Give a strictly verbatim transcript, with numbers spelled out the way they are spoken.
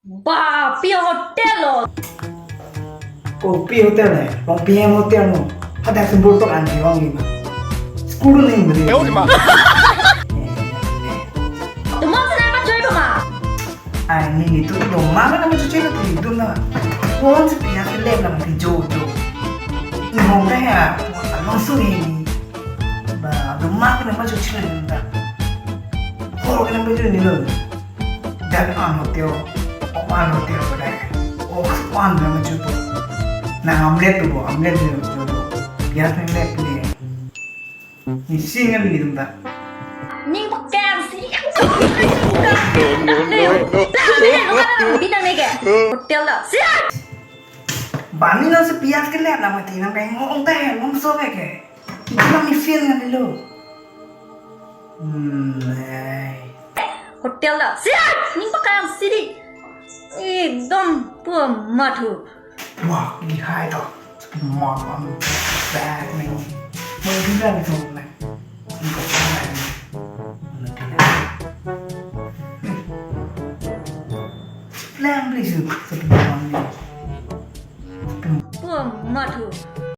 Ba, pi hotel lo. Kopi hotel eh, Longpi Hem hotel mo. Hadak sembur tok anti wang lima. School ning beri. Tomon sena ma choi ba ma. Ai, ni ni tu do ma na ma choi ba tu do na. Mon si pia ke lem na ma ti jo jo. Ni hong da ya, along su ni ni. Ba, do ma ke na ma choi ba tu da. Hor ke na ma choi ni lo. Dak an hotel, ok an hotel ko dai. Ok an na ma chupo. Na omelette bo, omelette ni chupo. Pia omelette ni. Ni single ni dum da. Ning pakai si. Bintang ni ke. Hotel da. Siap. Bani na si pia ke le na mati na beng ngong teh, ngom so ke. Ito na mi feel na lo. Hmm, ai. Hotel da. Siap! Ning pakai si di. Ekdom pua mathu. Wah, di hai to. Mon on bag ni. Mon di kan to na. Ni ko na ni. Lang please. Pua mathu.